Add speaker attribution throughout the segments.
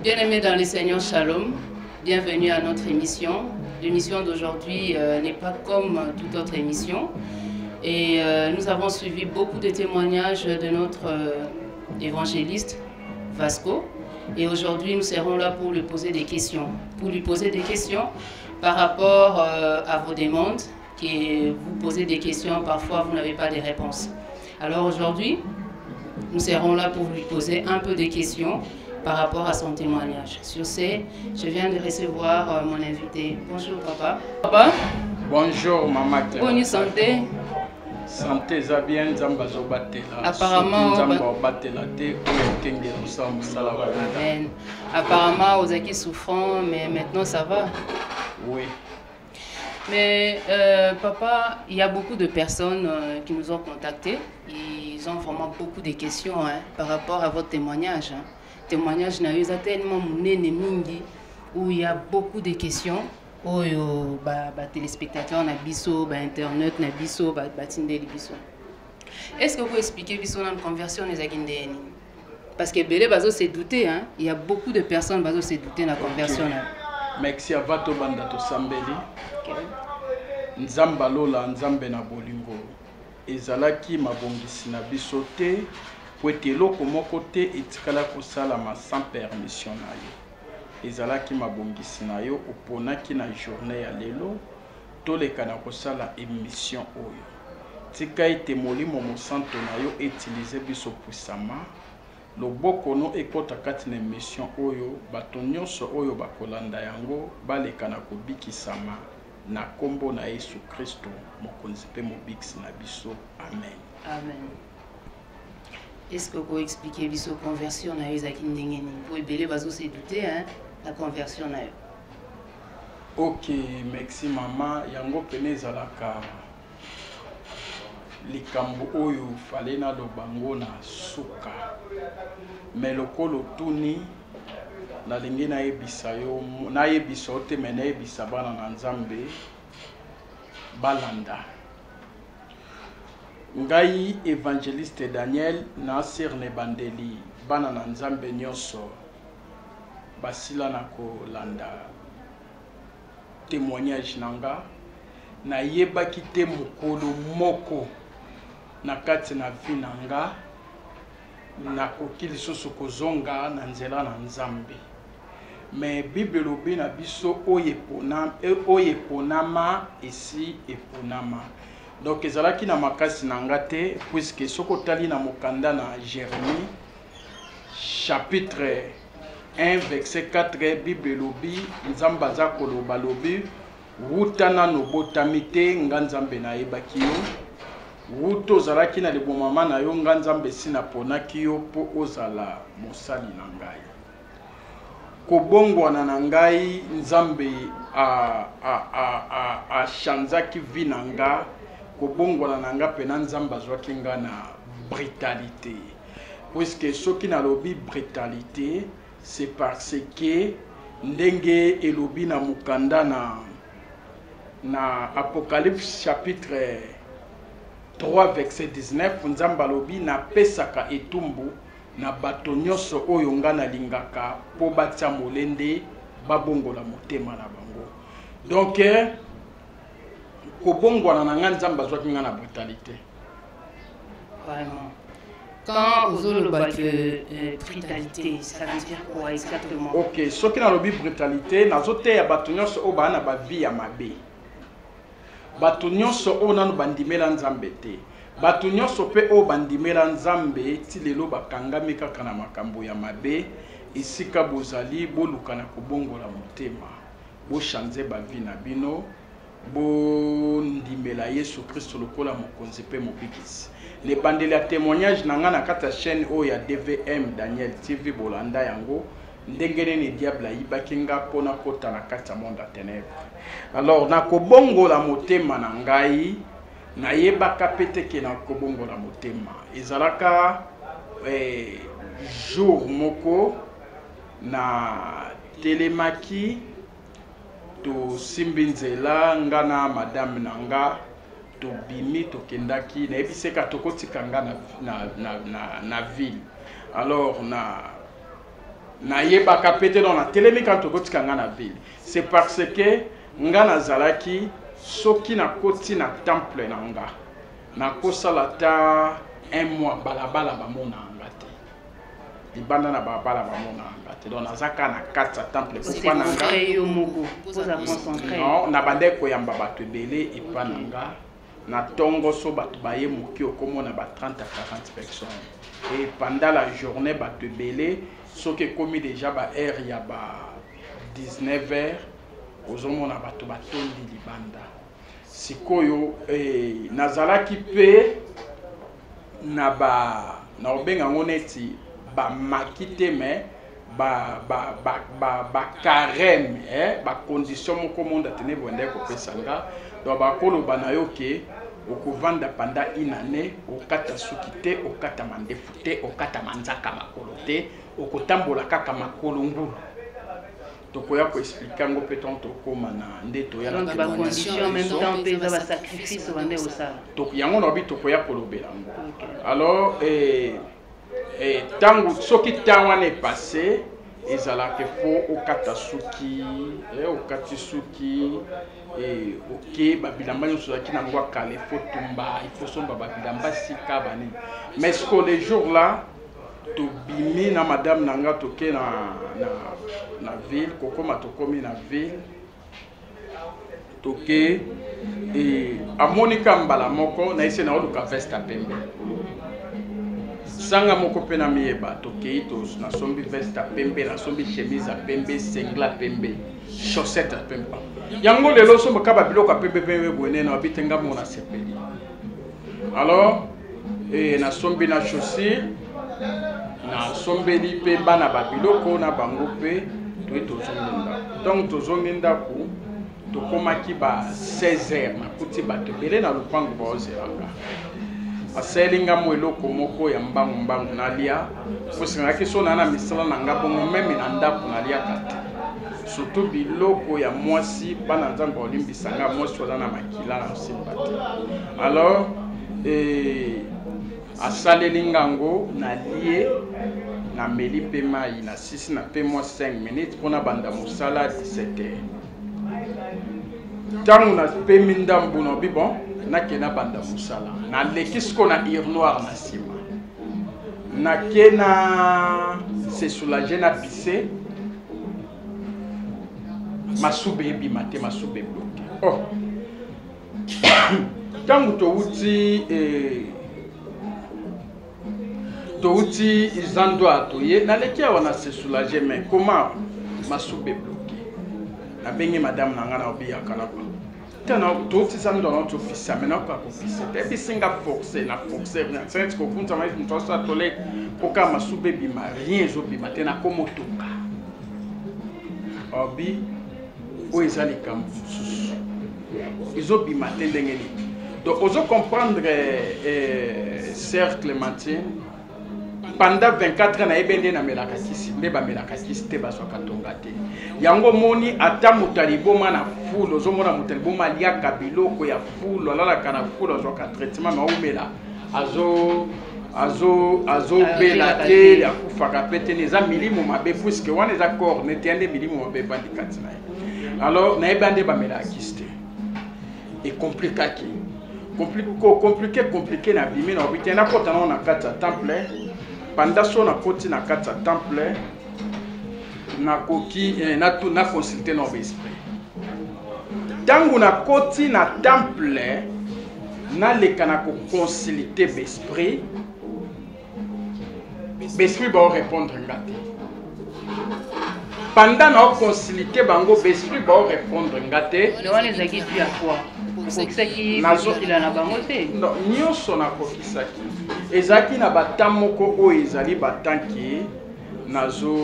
Speaker 1: Bien-aimés dans le Seigneur, shalom. Bienvenue à notre émission. L'émission d'aujourd'hui n'est pas comme toute autre émission. Et nous avons suivi beaucoup de témoignages de notre évangéliste Vasco. Et aujourd'hui, nous serons là pour lui poser des questions. Pour lui poser des questions par rapport à vos demandes. Qui vous posez des questions, parfois vous n'avez pas de réponses. Alors aujourd'hui, nous serons là pour lui poser un peu des questions par rapport à son témoignage. Sur ce, je viens de recevoir mon invité. Bonjour papa. Papa.
Speaker 2: Bonjour maman.
Speaker 1: Bonne santé.
Speaker 2: Santé eza bien, Nzambe azobatela.
Speaker 1: Apparemment,
Speaker 2: Soki Nzambe abatela te, oyo okengela osala mosala wa Nzambe.
Speaker 1: Amen. Apparemment, ozalaki souffrant, mais maintenant ça va.
Speaker 2: Oui.
Speaker 1: Mais papa, il y a beaucoup de personnes qui nous ont contactés. Ils ont vraiment beaucoup de questions, hein, par rapport à votre témoignage. Hein. Témoignage na yo eza tellement monene mingi où il y a beaucoup de questions. Oyo ba téléspectateurs na biso, ba internet na biso, ba tindeli biso. Est-ce que vous pouvez expliquer biso na conversion ezalaki ndenge nini? Parce que ebele bazo se douter, hein. Il y a beaucoup de personnes bazo se douter na conversion na.
Speaker 2: Merci avant tobanda tosambeli.
Speaker 1: Okay.
Speaker 2: Nzambe alola, Nzambe na bolingo. Ezalaki mabongisi na biso te, po ete eloko moko te etikala kosalama sans permission na yo. Ezalaki mabongisi na yo, oponaki na journée ya lelo, toleka na kosala émission oyo. Tika ete molimo mosanto na yo utiliser biso puissamment. Loboko no ekota kati na émission oyo, bato nyonso oyo bakolanda yango baleka na kobikisama na kombo na Yesu Kristo, mokonzi pe mobikisi na biso. Amen.
Speaker 1: Amen. Est-ce que vous pouvez expliquer biso conversion na yo ezalaki ndenge nini? Po ebele bazo se douter, hein, la conversion na yo.
Speaker 2: Ok, merci mama. Yango pene ezalaka likambo oyo fale naloba ngo na suka. Mais lokolo tuni nalingi nayebisa yo, nayebisa yo te, mais nayebisa bana na Nzambe balanda. Ngai évangéliste Daniel na serne bandeli bana na Nzambe nyonso basila na kolanda témoignage na nga. Nayebaki te mokolo moko na kati na vie na nga nakoki lisusu kozonga na nzela na Nzambe. Mais Bible elobi na biso oyo eponama esi eponama. Donc ezalaki na makasi na nga te, puisque soki otali na mokanda na Jérémie chapitre 1 verset 4, Bible elobi Nzambe aza koloba, lobi wuta nano botami te, nga Nzambe nayebaki yo. Wuta ozalaki na libomama na yo, nga Nzambe si naponaki yo mpo ozala mosali na ngai. Kobongwana na ngai, Nzambe achanzaki vie na nga. Kobongwana na nga pena Nzambe azwaki nga na brutalité. Puisque soki nalobi brutalité, c'est parce que ndenge elobi na mokanda na Apocalypse chapitre 3 verset 19, Nzambe alobi napesaka etumbu na bato nyonso oyo nga nalingaka po batia molende babongola motema na bango. Donc kobongwana na nga Nzambe azwaki nga na brutalité.
Speaker 1: Vraiment. Quand ozoloba que brutalité, ça veut dire quoi exactement?
Speaker 2: Ok, soki nalobi brutalité, nazoteya bato nyonso oyo baa na ba vie ya mabe. Bato nyonso oyo nanu bandimela Nzambe te. Bato nyonso pe oyo bandimela Nzambe ti lelo bakangami kaka na makambo ya mabe. Esika bozali boluka na kobongola motema. Bochanze ba vie na bino. Bondimela Yesu Kristo lokola mokonzi pe mobikisi. Lebandeli ya témoignage na nga na kati ya chaîne oyo ya DVM Daniel TV, bolanda yango ndenge nini diable ayibaki nga mpona kota na kati ya monde ya ténèbres. Alors nakobongola motema na ngai, nayebaka pe te ke nakobongola motema. Ezalaka jour moko na telemaki, tosimbi nzela nga na madame na nga, tobimi tokendaki, nayebiseka tokotika nga na ville. Alors na Nayebaka pe te, donc natelemi kaka tokotika nga na ville. C'est parce que nga nazalaki soki nakoti na temple na nga nakosala ata un mois balabala bamona nga te, libanda na balabala bamona nga te, donc naza kaka na kati ya temple. Pourquoi na nga non, nabandaki koyamba bato ebele epa na nga na ntongo, so bato baye moke okomona ba 30 à 40 personnes, et pendant la journée bato ebele. Soki ekomi déjà ba heure ya ba 19 heures, ozomona bato batondi libanda. Sikoyo nazalaki mpe na ba nakobenga yango neti bamaki te, mais bacarême, bacondition moko monde atene boye kopesa nga. Donc bakoloba na yo ke okovanda pendant une année, okata suki te, okata mandefu te, okata manzaka makolo te, okotambola kaka makolo ngulu. Tokoya koexpliquer yango mpe ntango tokóma na nde toya.
Speaker 1: Na bacondition, même temps mpe eza basacrifice obande kosala.
Speaker 2: Yango na babi tokoya kolobela yango. Alors ntango soki ntango wana epasse, ezalaka fo okata suki, okati suki, oke babilamba nyonso ozalaki nango ya kala ifo tumba, ifo somba babilamba sika banini. Mais siko le jour là tobimi na madame na nga, toke na ville. Kokóma, tokomi na ville, toke amoni ka mbala moko nayesi naoluka veste ya pembe sanga moko mpe na miyeba. Tokei, nasombi veste ya pembe, nasombi chemise ya pembe, singlet ya pembe, chaussette ya pembe. Yango lelo osombaka babiloko ya pembe pembe boye nene wabi te, nga moko nasepeli. Alors nasombi na chaussure, nasombeli mpe bana babiloko na bango mpe toye tozongi ndako. Donc tozongi ndako, tokomaki ba 16 heures, nakuti bato ebele na lopango baozelanga. Asaleli nga mo eloko moko ya mbangu mbangu nalia, posengaki so naa na misala na nga bongo, même na ndako naliaka te, surtout biloko ya mwasi. Bana Nzambe baolimbisa nga, mwasi aza na makila na osimba te. Alors asaleli ngango, nalie, nameli mpe mai, nasisi na mpe mwa 5 minutes mpona banda mosala 17 heures. Ntango napemi ndambu, nabi bon, nake nabanda mosala. Naleki siko na urinoir na nsima, nake na se soulager na pisse, masuba ebima te, masuba ebloquer. Oh, ntango touti zando toye, naleki awa na se soulager, mais comment masuba ebloquer? Nabengi madame na ngai na obiyaka na tana, touti zando na topisa, mais nakoka kopisa te. Ebisinga force na force neti kokunzama moto asala toilette mpo kaka masuba ebima, rien ezobima te. Nakomotoka obi oyo eza likambo mosusu, ezobima te ndenge nini? Donc ozo comprendre, sœur Clémentine, pendant 24 ans nayebi nde namelaka kisi, nde bamelaka kisi te, bazwaka tonga te. Yango omoni ata moto aliboma na fulu, ozomona moto aliboma aliaka biloko ya fulu, alalaka na fulu, azwaka traitement, ma aumela azobela te, akufaka pe te. Eza milimo mabe, puisque wana eza corps nete ya nde milimo mabe evandi kati na ye. Alors nayebi nde bamelaka kisi te, ecompliquaki, compliqué, compliqué. Nabimi na obi te, nakota nango na kati ya temple. Panda so nakoti na kati ya temple, nakoki naconsulter na baesprit. Ntango nakoti na temple, naleka na koconsulter baesprit, baesprit baorépondre nga te. Pendant naoconsulter bango, baesprit baorépondre nga te.
Speaker 1: Wana ezalaki dû à quoi? Okokisaki kosila na bango te?
Speaker 2: Non, nyonso nakokisaki. Ezalaki na batan moko oyo ezali batanke nazo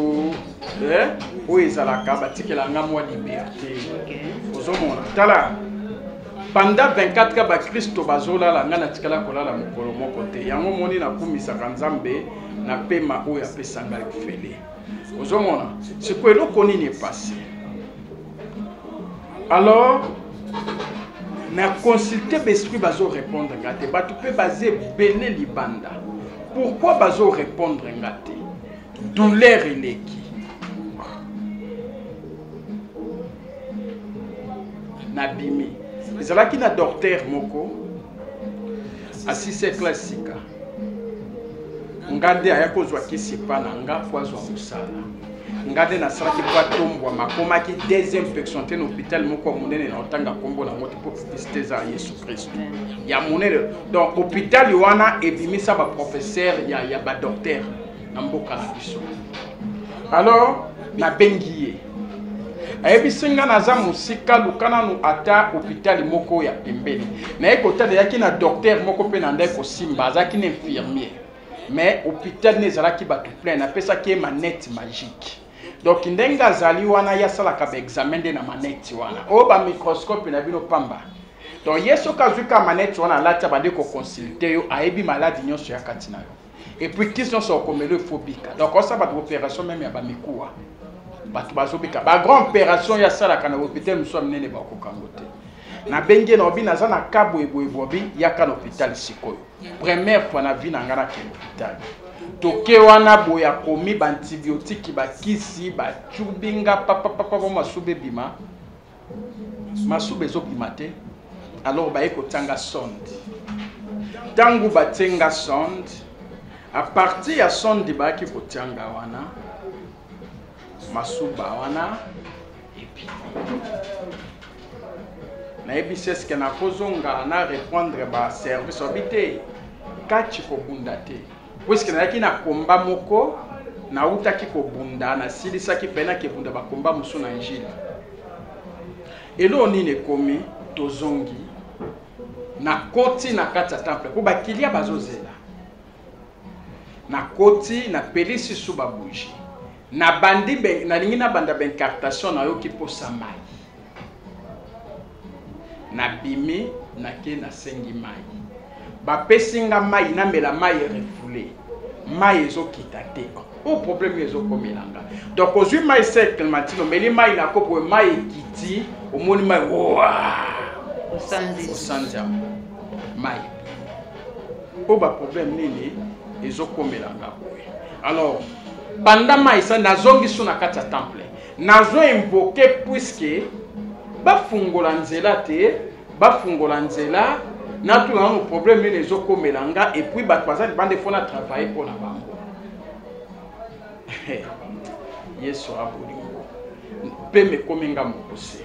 Speaker 2: oyo ezalaka batikela nga mwa liberté. Ozomona, tala, pendant 24 heures bakristo bazolala, ngai natikala kolala mokolo moko te. Yango moni nakumisaka Nzambe na pema oyo apesa ngai ofele. Ozomona sikoyo eloko nini epase? Alors na consulter baesprit, bazorépondre nga te. Bato mpe baza ebele libanda, pourquoi bazorépondre nga te? Douleur eleki. Nabimi, ezalaki na docteur moko asisi classe sika, nga nde aya kozwa kisi epa na nga mpo azwa mosala. Nga nde nasalaki mpo atombwama, akomaki deuxième personne te na hôpital moko ya monene, na otanga nkombo nango te mpo publicité eza ya Yesu Kristo ya monene. Donc hôpital wana ebimisa baprofesseur ya badocteur na mboka na biso. Alors nabengi ye, ayebisi nga naza mosika, luka nanu ata hôpital moko ya pembeni. Naye kotala, eyaki na docteur moko mpe na ndai kosimba, azalaki na infirmier, mais hôpital ne ezalaki bato plein. Napesaki ye manette magique. Donc ndenge azali wana, ye asalaka baexamen nde na manette wana oyo bamicroscope na bino pamba. Donc ye soki azwi ka manette wana, alati, abandi koconsulte yo, ayebi maladi nyonso ya kati na yo, et puis kisi nyonso okomela, efo bika. Donc osala bato opération même ya bamikuwa, bato bazobika. Bagrand opération oyo asalaka na hôpital mosusu ya minene, bakokango te. Nabengi ye, na obi naza na ka boyeboye, bobi yaka na hôpital sikoyo. Première fois na vie na ngai nakende hôpital. Toke wana boye, akomi baantibiotique, bakisi, bacubinga papapapa, masuba ebima, masuba ezobima te. Alors baye kotianga sonde. Ntango batienga sonde, à partir ya sonde bayaki kotianga wana, masuba wana ebimi. Nayebisi eske nakozonga na reprendre baservice? Obi te, kati kobunda te, puisque nayaki na komba moko, nautaki kobunda, nasilisaki mpe nakebunda bakomba mosusu na njila. Eloko nini ekomi? Tozongi, nakoti na kati ya temple mpo bakilia bazozela. Nakoti, napelisi su babougie, nabandi, nalingi nabanda baincartation, nayoki mposa mai. Nabimi, nake, nasengi mai, bapesi nga mai, namela mai, refoulé, mai ezokita te. O problème ezokomela nga. Donc ozwi mai sœur Clémentine, omeli mai na kopo, mai ekiti, omoni mai wa osanzi yango mai. Oyo baproblème nini ezokomela nga boye? Alors banda mai esa, nazongi so na kati ya temple, nazo invoke puisque bafungola nzela te, bafungola nzela, natuna nano problème nini ezokomela nga. Et puis bato baza libanda, efo na travaille mpo na bango. Yesu abolingo, pema ekomi nga mokuse.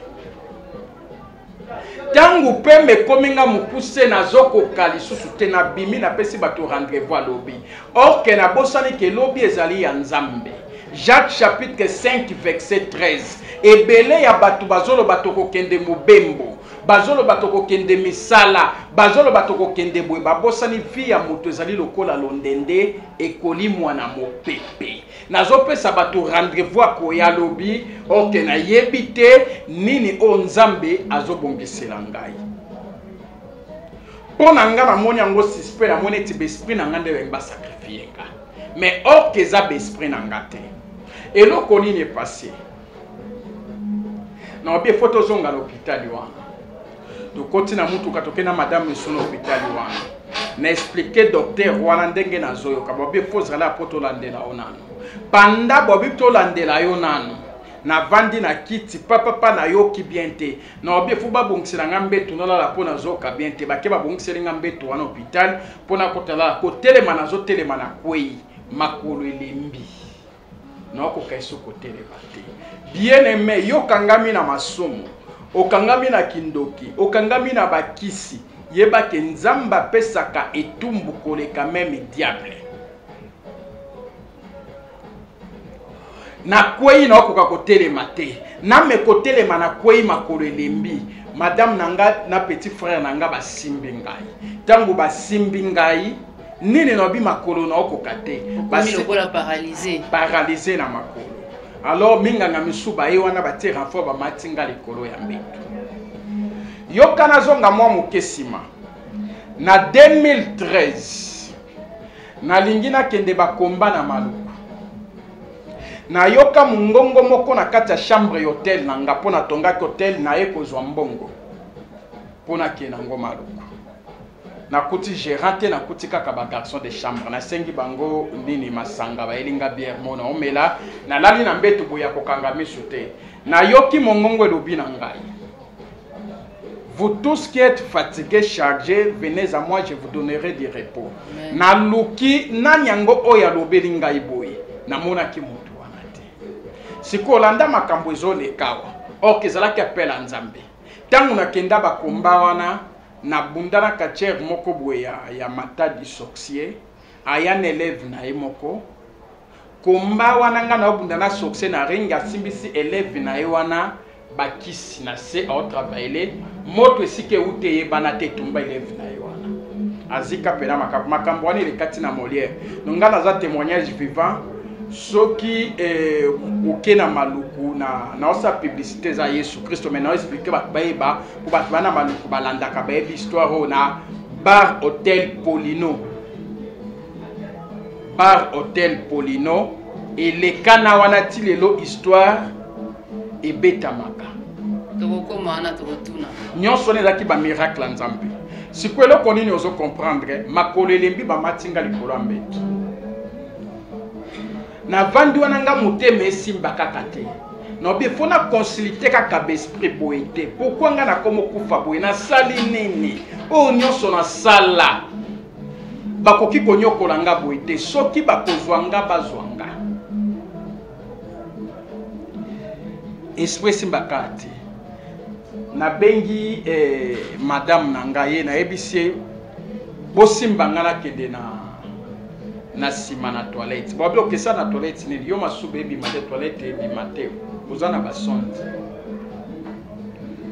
Speaker 2: Ntango pema ekomi nga mokuse, nazokoka lisusu te. Nabimi, napesi bato rendez-vous alobi, or ke nabosani ke lobi ezali ya Nzambe. Jacques chapitre 5 verset 13. Ebele ya bato bazoloba tokokende mobembo, bazoloba tokokende misala, bazoloba tokokende boye, babosani vie ya moto ezali lokola londende, ekolimwa na mopepe. Nazopesa bato rendez-vous akoya lobi, ok, nayebi te nini oyo Nzambe azobongisela ngai. Mpo na nga namoni yango suspect, namoni eti baesprit na nga nde balingi basacrifie nga, mais or ke eza baesprit na nga te. Eloko nini epase? Naobi efo tozonga na hôpital wana. Tokoti na mutuka, toke na madame misu na hôpital wana. Na explike docteur wana ndenge nazoyoka. Bobi efo ozala po tolandela yo nano. Panda bobi tolandela yo nano. Navandi na kiti papapa, nayoki bien te. Naobi efo babongisela nga mbeto nalala mpo nazoyoka bien te. Bake, babongiseli nga mbeto wana hôpital mpo nakotala. Kotelema, nazotelema, nakwei, makolo elembi, naokoka eso kotelema te. Bien aimé, yo okangami na masumu, okangami na kindoki, okangami na bakisi, yeba ke Nzambe apesaka etumbu koleka même diable. Nakwei, naokoka kotelema te, name kotelema, nakwei, makolo elembi. Madame na nga na petit frère na nga basimbi ngai. Ntango basimbi ngai, nini, naobi makolo naokoka te.
Speaker 1: Lokola paralysé.
Speaker 2: Paralysé na makolo. Alors minganga misusu baye wana, batie renfort, bamati nga likolo ya mbeto. Yoka, nazonga mwa moke nsima. Na 2013, nalingi nakende bakomba na Maluku. Nayoka mongongo moko na kati ya chambre ya hotel na nga, mpo natongaki hotel. Naye kozwa mbongo mpo nakende yango Maluku. Nakuti gérant te, nakuti kaka bagarçon de chambre. Nasengi bango nini, masanga, bayeli nga bière mo, naomela, nalali na mbeto boye ya kokanga miso te. Nayoki mongongo elobi na ngai. Vous tous qui êtes fatigués, chargés, venez à moi, je vous donnerai du repos. Naluki nani yango oyo alobeli ngai boye, namonaki motu wana te. Sikoyo olanda makambo ezoleka awa, or ezalaki appel ya Nzambe. Ntango nakenda bakomba wana, nabunda na catcheur moko boye ya Matadi Sorcier, aya na élève na ye moko. Komba wana nga naobunda na sorcier na ring, asimbisi élève na ye wana bakisi na se aotravaille moto esika euti eyebana te, etumba élève na ye wana azika mpena makambo makambo wana elekati na Molière. Donc nga naza témoignage vivant. Soki oke na Maluku, na naosala publicité eza Yesu Kristo, mais naoexpliquer bato bayeba, mpo bato bana Maluku balandaka, bayebi histoire oyo na bar hotel Polino. Bar hotel Polino elekana wana ti lelo histoire ebetamaka.
Speaker 1: Tokokoma wana, tokotuna.
Speaker 2: Nyonso wana ezalaki bamiracle ya Nzambe. Sikoyo eloko nini ozocomprendre? Makolo elembi, bamatinga likolo ya mbeto, navandi wana, nga motema esimba kaka te. Naobi fo na consulter kaka baesprit boye te. Pourquoi nga nakomi okufa boye? Nasali nini? Oyo nyonso nasala, bakoki konyokola nga boye te. Soki bakozwa nga, bazwa nga. Esprit esimbaka te. Nabengi madame na ngai, ye nayebisi ye bosimba nga nakende na nsima na toilette. Babi okesa na toilette nini? Yo masuba ebima te, toilette ebima te, oza na basonde.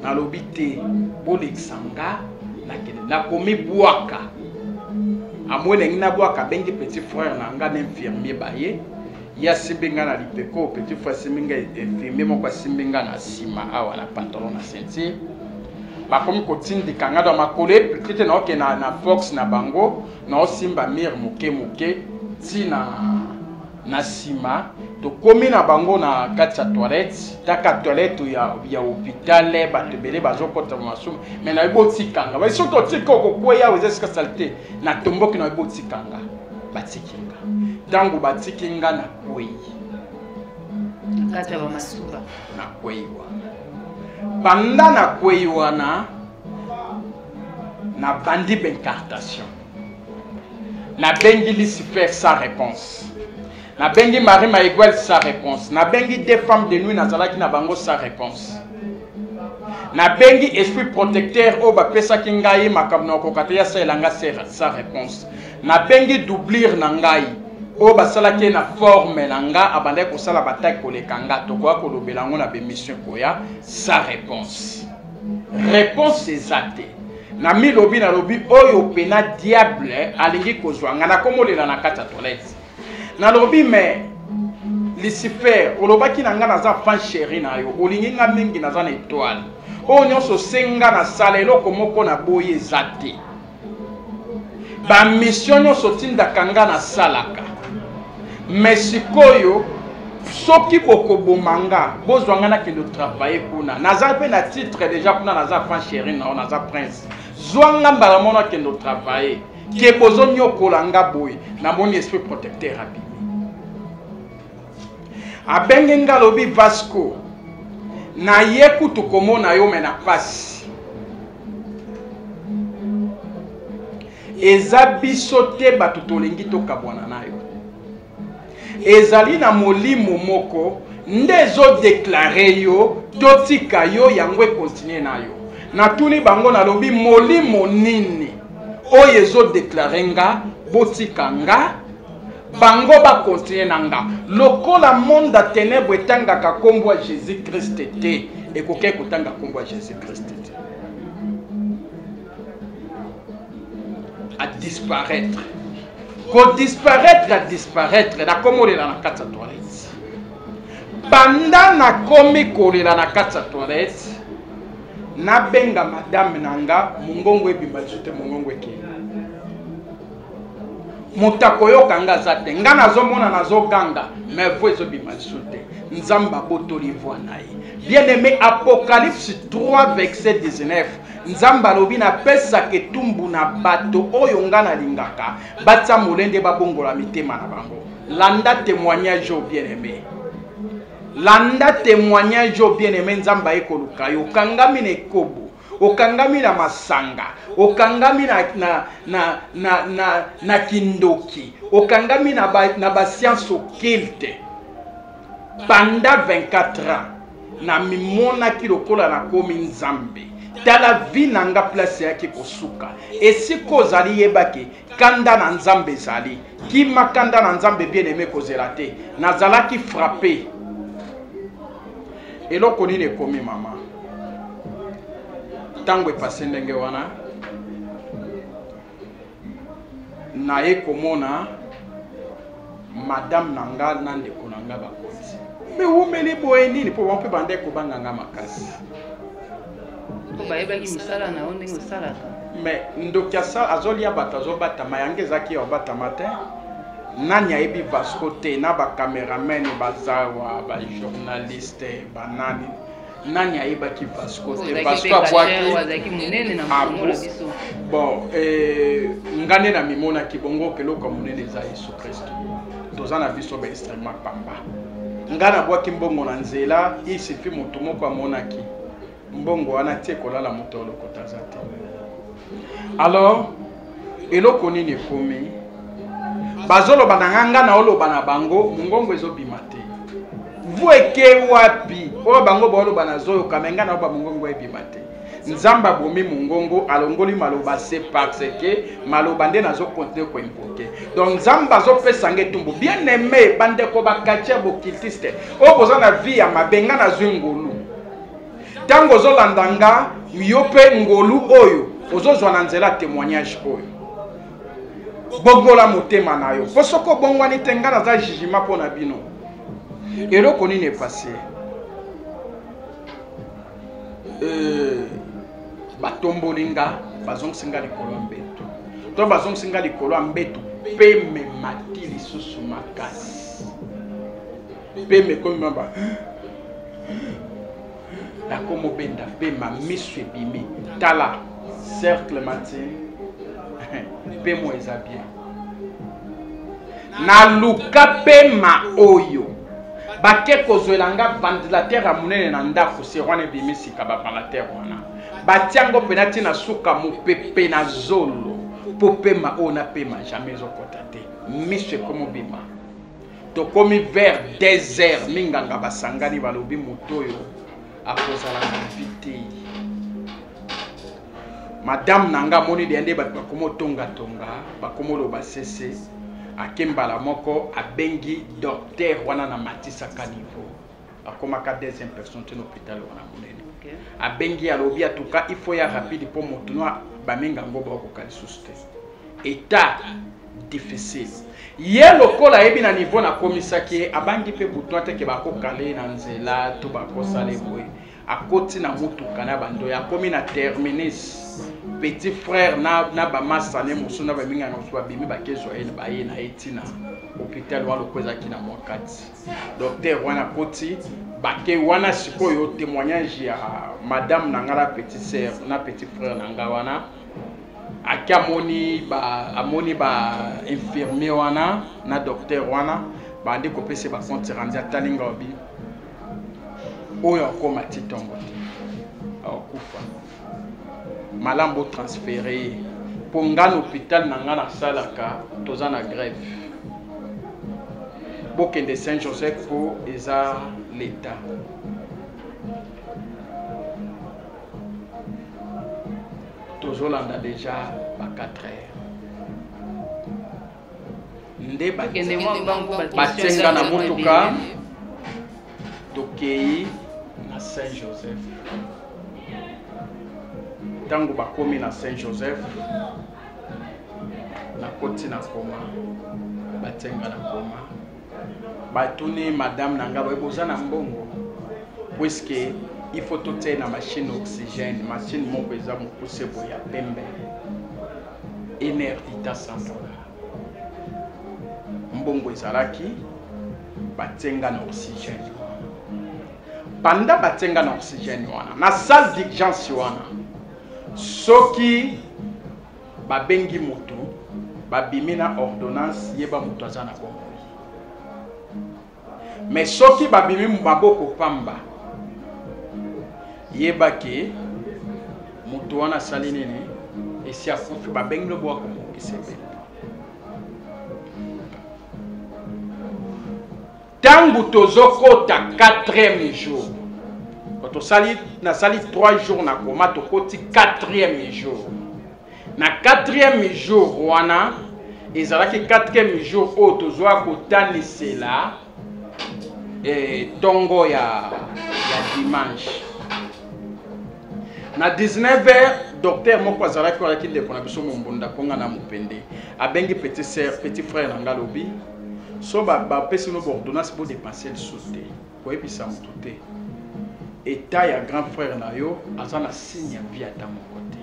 Speaker 2: Nalobi te, bolekisa nga nakende, nakomibwaka. Amwelengi nabwaka, abengi petit frère na nga na infirmier, baye, ye asimbi nga na lipeko, petit frère asimbi nga, infirmier moko asimbi nga na nsima awa na pantalon na ceinture, bakomi kotindika nga. Donc makolo epiki te, naoke na force na bango, naosimba mur moke moke ntina na nsima. Tokomi na bango na kati ya toilette, taka toilette ya hôpital, bato ebele bazokɔta masumu. Mais nayebi botikanga bai, soki otika okokweya awa, eza esika saleté. Natomboki, nayebi botikanga, batiki nga. Ntango batiki nga, nakwei.
Speaker 1: Na kati ya bamasuba.
Speaker 2: Nakwei wana, banda nakwei wana, nabandi baincantation. Nabengi Lucifer, sans réponse. Nabengi Marie Maiguel, sans réponse. Nabengi deux femmes de nuit nazalaki na bango, sans réponse. Nabengi esprit protecteur oyo bapesaki ngai makambo na okoka te, yasalela nga, sans réponse. Nabengi doublure na ngai oyo basalaki ye na forme na nga, abandaki kosala batake koleka nga, tokoya kolobela yango na bémission koya, sans réponse. Réponse eza te. Na milobi, nalobi oyo pena diable alingi kozwa nga. Nakomolela na kati ya toilette, nalobi: mais Lucifer, olobaki na nga naza fan chéri na yo, olingi nga mingi, naza na étoile, oyo nyonso osenga nasala, eloko moko na boyi eza te. Bamission nyonso otindaka nga nasalaka. Mais sikoyo soki bokoboma nga, bozwa nga nakende otravailler kuna, naza mpe na titre déjà kuna, naza fan chéri na yo, naza prince, zwa nga mbala moko nakende otravailler ke bozonyokola nga boye. Namoni esprit protecteur abimi, abenge nga, alobi: Vasco, naye kutu komona yo, mais na pasi eza biso te bato tolingi tokabwana na yo. Ezali na molimo moko nde ezodéclarer yo totika yo, yango econtinuer na yo. Natuni bango, nalobi: molimo nini oyo ezodéclarer nga botika nga, bango bacontinuer na nga? Lokola monde ya ténèbre etangaka nkombo ya Jésus Christ te, ekoki kotanga nkombo ya Jésus Christ te, adisparaître, kodisparaître, adisparaître. Nakomolela na kati ya toilette. Banda nakomi kolela na kati ya toilette, nabenga madame na nga, mongongo ebimba lisu te, mongongo ekei, moto akoyoka nga aza te. Nga nazomona nazoganga, mais voix ezobima lisu te. Nzambe abotoli voix na ye. Bien aimé, Apocalypse 3 verset 19, Nzambe alobi: napesaka etumbu na bato oyo nga nalingaka batia molende, babongola mitema na bango. Landa témoignage oyo, bien aimé, landa témoignage oyo, bien aimé. Nzambe aye koluka yo, okangami na ekobo. Okangami na masanga, okangami na, na, na, na, na, na kindoki, okangami na ba, na ba science occulte pendant 24 ans. Namimonaki lokola nakomi Nzambe. Tala vie na nga place eyaki kosuka. Esika ozali yeba ke kanda na Nzambe ezali. Kima kanda na Nzambe, bien aime, kozela te. Nazalaki frappe. Eloko nini ekomi mama? Ntango epase ndenge wana, naye komona madame na nga na ndeko na nga bakoti. Me wumeli boye nini? Mpo bango mpe bande kobanga nga makasi.
Speaker 1: Mpo bayebaki mosala na yo ndenge osalaka.
Speaker 2: Me ndoki azolia bato, azobatama, yango ezalaki ya obatama te. Nani ayebi Vasco te? Na bacameraman bazawa, bajournaliste, banani, nani ayebaki Vasco te? Vasco
Speaker 1: abwaki monene na mongo na biso.
Speaker 2: Bon, nga nde namimonaki bongo keloko ya monene eza Yesu Kristo. Toza na biso bainstrument pamba. Nga nabwaki mbongo na nzela, il suffit moto moko amonaki mbongo wana tie kolala, moto olokota aza te. Alors eloko nini ekomi? Bazoloba na nga, nga na oloba na bango, mongongo ezobima te. Vu eke wapi? Oyo bango baoloba nazoyoka, me nga naoba mongongo ebima te. Nzambe abomi mongongo, alongoli maloba, c'est parce que maloba nde nazokontinue koinvoke. Donc Nzambe azopesa nga etumbu. Bien aimé, bandeko bakatia bokiltiste oyo boza na vie ya mabe, nga nazwi ngolu. Ntango ozolanda nga, yo mpe ngolu oyo ozozwa na nzela témoignage oyo, bongola motema na yo, mpo soki obongwani te, nga naza jugement mpo na bino. Eloko nini epase? Batomboli nga, bazongisi nga likolo ya mbeto. To bazongisi nga likolo ya mbeto, peme mati lisusu makasi, peme ekomi maba, nakomobenda pema, miso ebimi, tala cercle mati, pemo eza bien. Naluka pema oyo, bake kozwela nga ventilateur ya monene na ndako. Sero wana ebimi sika, baventilateur wana batia yango mpena ntina suka, mopepe na zolo, mpo pema oyo napema jamais ezokɔta te. Miso ekomobima. Tokomi vers 2 heures, minganga basangani, balobi moto oyo akozala na vie te. Madame na nga amoni deya nde bato bakoma otongatonga, bakoma oloba sese. Ake mbala moko abengi docteur wana na matisaka niveau, akomaka deuxième personne te na hôpital wana monene. Abengi, alobi atuka il faut ya rapide, mpo moto no baminga ngo baokoka lisusu te, état difficile. Ye lokola ayebi na niveau nakomisaki ye, abangi mpe butu te ke bakokala ye na nzela to bakosala ye boye. Akoti na motuka na bandoyi, akomi na terminus, petit frère na bamasane mosusu na baminganga mosusu babimi, bakezwa ye, baye na ye ntina hôpital wana. Loko ezalaki na mwa kati, docteur wana akoti, bake wana. Sikoyo témoignage ya madame na nga na petit sœur na petit frère na nga wana, ake amoni ba, amoni ba infirmier wana na docteur wana, bandi kopesa bacompte rendu. Atali nga, obi oyo akóma ti ntongo te, akokufa. Malamu botransfere ye, mpo nga na hôpital na nga nasalaka toza na grève. Bokende Saint Joseph mpo eza l'état. Tozolanda déjà ba 4 heures nde batie nga na motuka, tokei na Saint Joseph. Ntango bakomi na Saint Joseph, nakoti na coma, batie nga na coma. Batuni madame na nga boye: "Boza na mbongo? Puisque il faut totia na machine oxygène." Machine moko eza mokuse boye ya pembe, 1 heure dita 100 $. Mbongo ezalaki, batie nga na oxygène. Banda batie nga na oxygène wana na salle d'urgence wana, soki babengi motu, babimi na ordonnance, yeba moto aza na bomoi. Mais soki babimi maboko pamba, yeba ke Moto wana asali nini? Esi akufi, babengi bino boya kobongisa ebembe. Ntango tozokota 4e jour, tosali, nasali 3 jours na koma, tokoti 4e jour. Na 4e jour wana ezalaki 4e jour oyo tozwa kotanisela tongo ya dimanche na 19h. Docteur moko azalaki alaki ndeko na biso mombunda mpo nga na mopende, abengi petit sœur, petit frère na nga, alobi so bapesi bino baordonnance, bodepense lisusu te, koyebisa motu te, état ya grand frère na yo aza na signe ya vie ata moko te,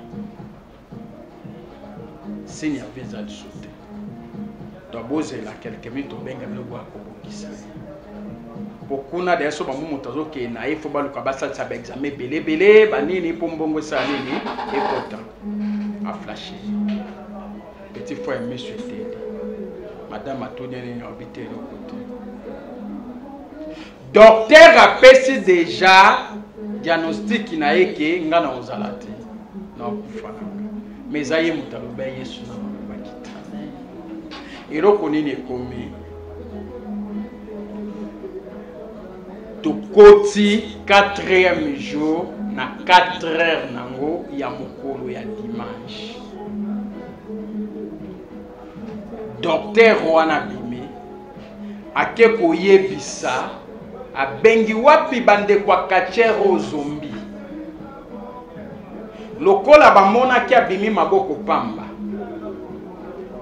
Speaker 2: signe ya vie eza lisusu te. Donc bozela quelques minutes, tobenga bino boya kobongisa ye. Po kuna deya so bango moto azokende na ye, fo baluka basalisa baexamen ebele ebele banini mpo mbongo esala nini ekota. Aflashe petit frère, miso eteli. Madame atuni nini, alobi te, eloko te. Docteur apesi déjà diagnostic na ye ke nga na ozala te, na okufa na nga. Mais eza ye moto aloba, Yesu na alobaki te. Eloko nini ekomi? Tokoti 4e jour na 4 heures nango ya mokolo ya dimanche, docteur wana abimi, ake koyebisa, abengi wapi bandeko ya quartier oyo zombi. Lokola bamonaki abimi maboko pamba,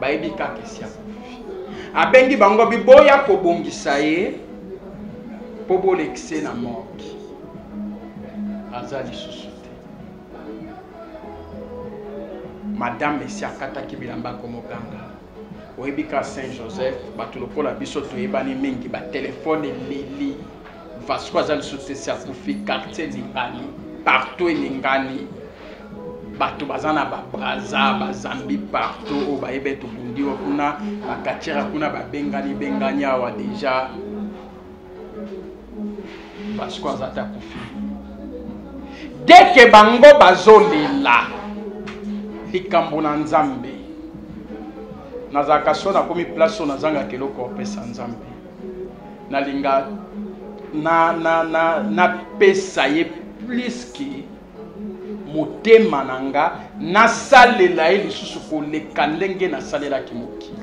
Speaker 2: bayebi kaka esi akufi. Abengi bango, biboya kobongisa ye mpo bolekise na morgue, aza lisusu te. Madame esi akataki bilamba, komoganga. Oyebi ka Saint Joseph, bato lokola biso toyebani mingi, batelefone eleli, Vasco aza lisusu te, si akufi. Quartier elingani, partout elingani, bato baza na babraza, bazambi partout oyo bayebi ete obundi wa kuna, bakatiere kuna babengani bengani awa deja Vasco aza te, akufi. Dès que bango bazolela likambo na Nzambe, nazalaka so nakomi place oyo nazangaka eloko opesa Nzambe, nalinga napesa ye plus que motema na nga, nasalela ye lisusu koleka ndenge nasalelaki mokili.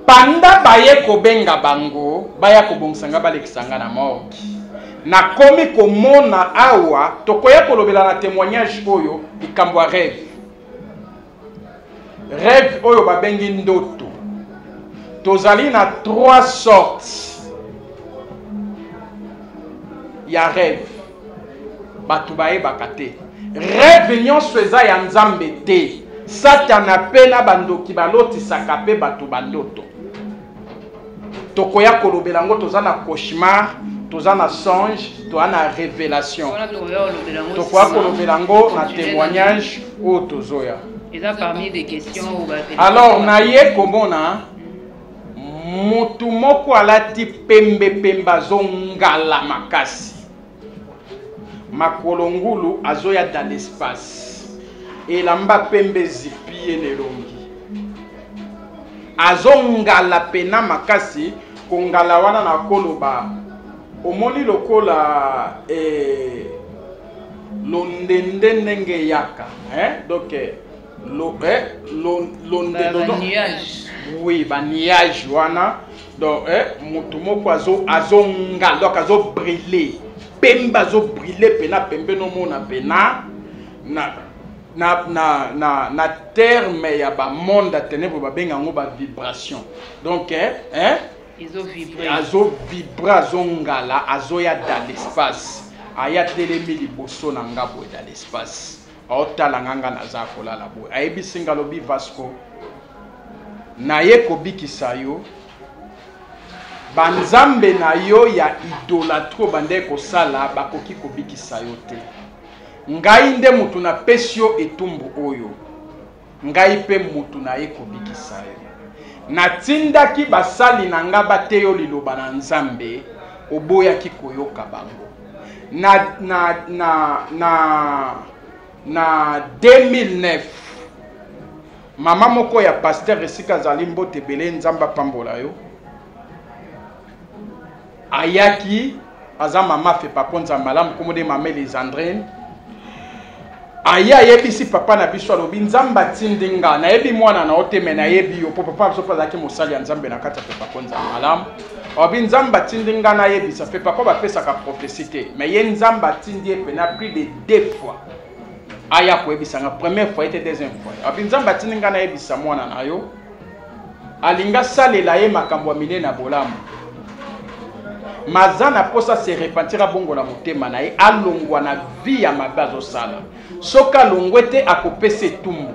Speaker 2: Panda baye kobenga bango baya kobongisa nga, balekisa nga na morgue, nakomi komona awa. Tokoya kolobela na témoignage oyo likambo ya rêve. Rêve oyo babengi ndoto, tozali na trois sortes ya rêve. Bato bayebaka te, rêve nyonso eza ya Nzambe te. Satana mpe na bandoki balotisaka mpe bato bandoto. Tokoya kolobela yango. Toza na cauchemar, toza na songe, toza na révélation. Tokoya kolobela yango na témoignage oyo tozoya.
Speaker 1: Eza parmi des questions.
Speaker 2: Alors naye komona motu moko alati pembe pembe, azongala makasi, makolo ngulu, azoya dans l'espace, elamba pembe ezipi ye na elongi, azongala pena makasi. Kongala wana na koloba, omoni lokola londende ndenge eyaka, eh? Donc londe,
Speaker 1: ba nuage.
Speaker 2: Oui, banuage wana. Donc motu moko azongala, donc azobrille pembe, azobrille pena pembe, nomona pena na terme ya bamonde ya ténèbre, babenga yango bavibration. Donc eh,
Speaker 1: ezovibre.
Speaker 2: Azovibre, azongala, azoya dans l'espace, aya telemi liboso na nga boye dans l'espace, aotala nga, nga naza kolala boye. Ayebisi nga, alobi: "Vasco, naye kobikisa yo. Banzambe na yo ya idolâtrie bandeki kosala bakoki kobikisa yo te. Ngai nde motu napesi yo etumbu oyo, ngai mpe motu naye kobikisa yo. Natindaki basali na nga bateya yo liloba na Nzambe. Oboyaki koyoka bango. Na, na, na, na, na 2009, mama moko ya pasteur esika azali, mbote ebele, Nzambe apambola yo, ayaki, aza mama Fepaco Nzambe malamu, kombo nde mama Elisandrine. Aye ayebisi papa na biso, alobi Nzambe atindi nga, nayebi mwana na yo te, me nayebi yo, po papa na biso mpe azalaki mosali ya Nzambe na kati ya Fepaco Nzambe malamu. Alobi Nzambe atindi nga nayebisa Fepaco, bapesaka prophétie te, me ye Nzambe atindi ye pena plus de 2 fois aya koyebisa nga, première fois ete deuxième fois. Alobi Nzambe atindi nga nayebisa mwana na yo, alinga salela ye makambo ya minene ya bolamu, maza na posa se repentir, abongola motema na ye, alongwa na vie ya mabe azosala. Soki alongwe te, akopesa etumbu.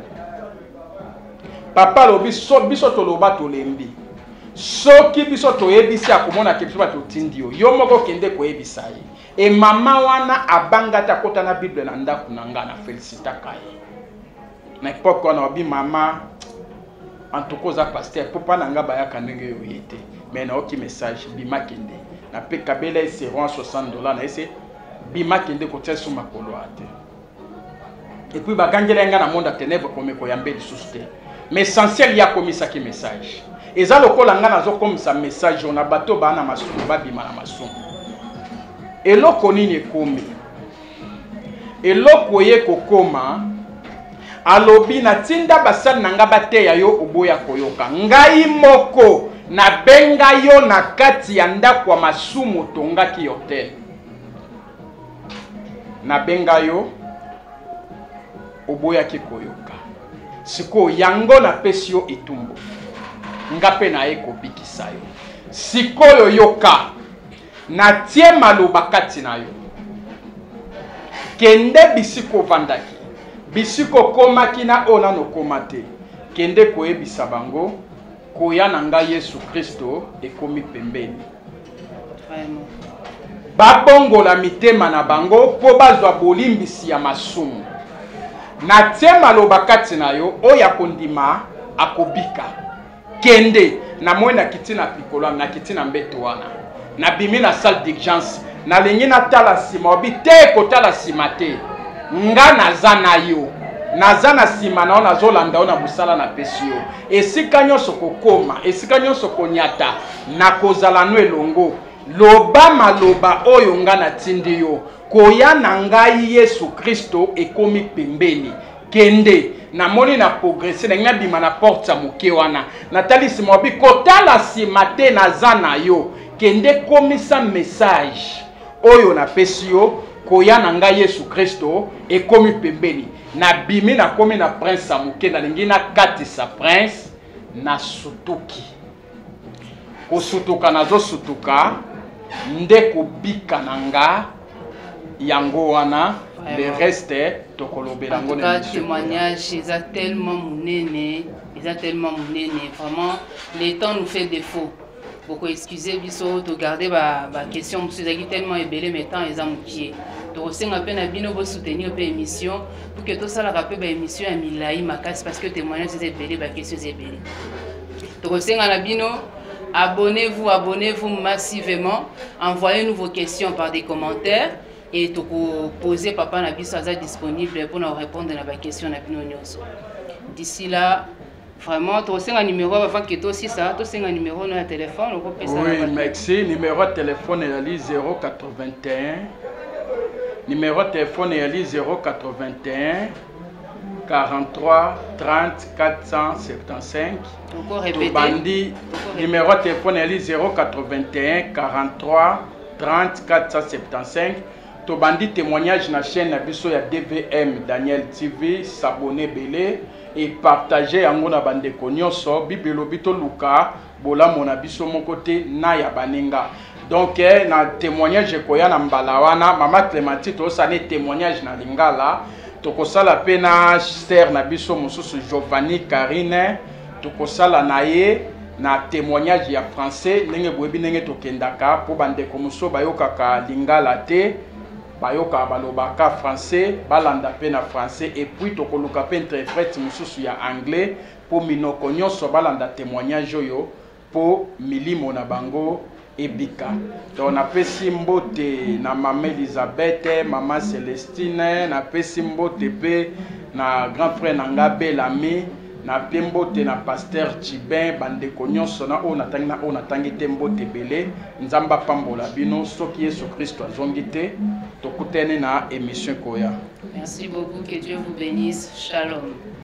Speaker 2: Papa alobi so biso toloba tolembi, soki biso toyebisi akomona ke biso bato totindi yo, yo moko kende koyebisa ye. E mama wana abanga te, akota na Bible na ndako na nga, na félicitaka ye na époque wana. Obi mama, en tout cas oza pasteur, mpo mpa na nga bayaka ndenge oyo ye te, mais nayoki message, bima kende. Nape kabela ye seron 60 $, na ye se bima kende kotia so makolo ya te. Et puis bagangela ye nga na monde ya ténèbre, kome koyambe lisusu te. Mais essentiel, ye akomisaki message. Eza lokola nga nazokomisa message oyo na bato baa na masumu, babima na masumu. Eloko nini ekomi? Eloko ye kokoma, alobi natinda basali na nga bateya yo, oboya koyoka. Ngai moko nabenga yo na kati ya ndako ya masumu, otongaki hotel, nabenga yo, oboyaki koyoka. Sikoyo yango napesi yo etumbu, nga mpe naye kobikisa yo. Sikoyo yoka, natie maloba kati na yo, kende bisika ovandaki, bisika okomaki na oyo nano okoma te, kende koyebisa bango koya na ngai Yesu Kristo ekomi pembeni.
Speaker 1: Vraiment.
Speaker 2: Babongola mitema na bango mpo bazwa bolimbisi ya masumu. Natie maloba kati na yo, oyo akondima akobika. Kende. Namoni nakiti na pikolo, nakiti na mbeto wana, nabimi na salle d'urgence, nalingi natala nsima, obi te, kotala nsima te, nga naza na yo, naza na nsima na yo, nazolanda yo na mosala napesi yo. Esika nyonso kokoma, esika nyonso konyata, nakozala no elongo. Loba maloba oyo nga natindi yo, koya na ngai Yesu Kristo ekomi pembeni, kende. Namoni na progresse, nangi nabima na porte ya moke wana, natali nsima, obi kotala nsima te, naza na yo, kende komisa message oyo napesi yo, koya na ngai Yesu Kristo ekomi pembeni. Nabimi, nakomi na prince ya moke, nalingi nakatisa prince, nasutuki. Kosutuka, nazosutuka nde kobika na nga yango wana. Le reste tokolobela
Speaker 1: yango. Na témoignage eza tellement monene, eza tellement monene, vraiment le temps nous fait défaut. Boko excuse biso, togarde baquestion mosusu, ezalaki tellement ebele, mais temps eza mokie. Tokosenga mpe na bino bosoutenir mpe émission pour que tosalaka mpe baémission ya milai makasi, parce que témoignage eza ebele, baquestion eza ebele. Tokosenga na bino, abonnez-vous, abonnez-vous massivement, envoyez-nous vos questions par des commentaires et tokoposer. Papa na biso aza disponible mpona korépondre na baquestion na bino nyonso. D'ici là, vraiment tokosenga numéro avant ke tosisa, tosenga numéro no ya téléphone okopesa.
Speaker 2: Oui, merci. Numéro ya téléphone ezali 081, numéro ya téléphone ezali 081 43 30 475. Tobandi, numéro ya téléphone ezali 081 43 30 475. Tobandi témoignage na chaîne na biso ya DVM Daniel TV. S'abonner ebele et partage yango na bandeko nyonso. Bible elobi toluka bolamu na biso moko te, na ya baninga. Donc na témoignage ekoya na mbala wana, mama Clémentine, tozosala témoignage na lingala, tokosala mpe na sœur na biso mosusu Giovanni Karine, tokosala na ye na témoignage ya français. Ndenge boyebi ndenge tokendaka, mpo bandeko mosusu bayokaka lingala te, bayokaka, balobaka français, balanda mpe na français. Et puis tokoluka mpe interprète mosusu ya anglais, mpo minoko nyonso balanda témoignage oyo, mpo milimo na bango Ebika. Donc napesi mbote na mama Elisabeth, mama Celestine, napesi mbote pe na grand frère na nga Bellamy, nape mbote na pasteur Chibin, bandeko nyonso na oyo natangi na oyo natangi te, mbote ebele. Nzambe apambola bino. Soki Yesu Kristo azongi te, tokutani na émission ekoya.
Speaker 1: Merci beaucoup, que Dieu vous bénisse. Shalom.